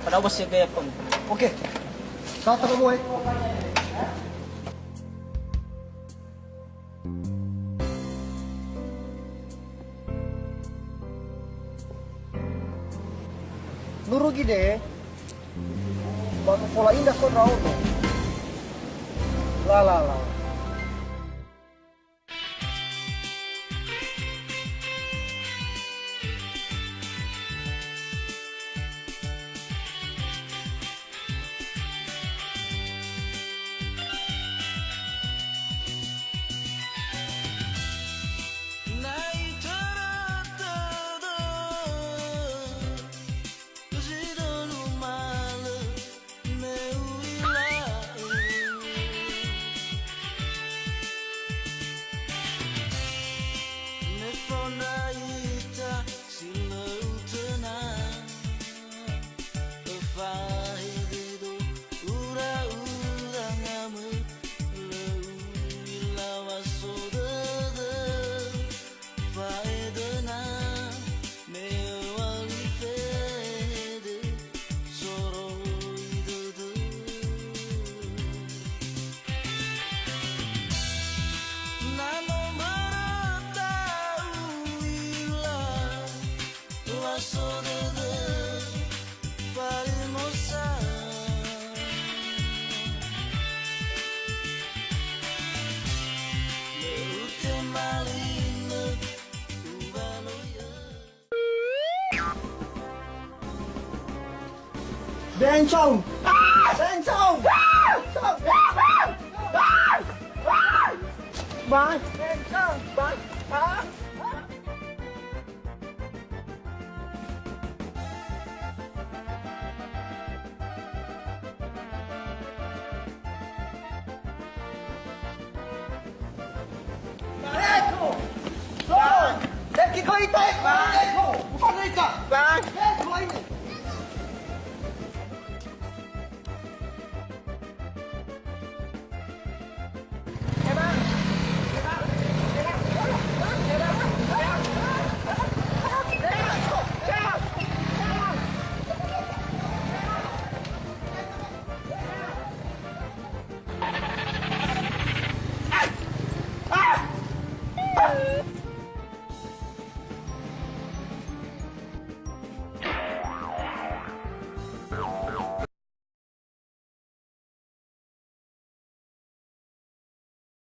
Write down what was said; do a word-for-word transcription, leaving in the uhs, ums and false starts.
Padahal masih gaya pun. Oke. Tata kamu, eh. Nuru gide, ba fola indah ko ndraono. La, la, la. Na itörö tödö, zi dölu malö me u'ila'ö. Me fondra ita si lö utöna. Öfahe dedo ura udangamö, lö u'ila wa so dödö, fa'edöna me öwali fede soroi dödö. Na no mböröta u'ila, wa so dödö falimosa. Lö utembali nö ubaloi'ö. Bencong! Bencong! Bang! Bencong! Bang!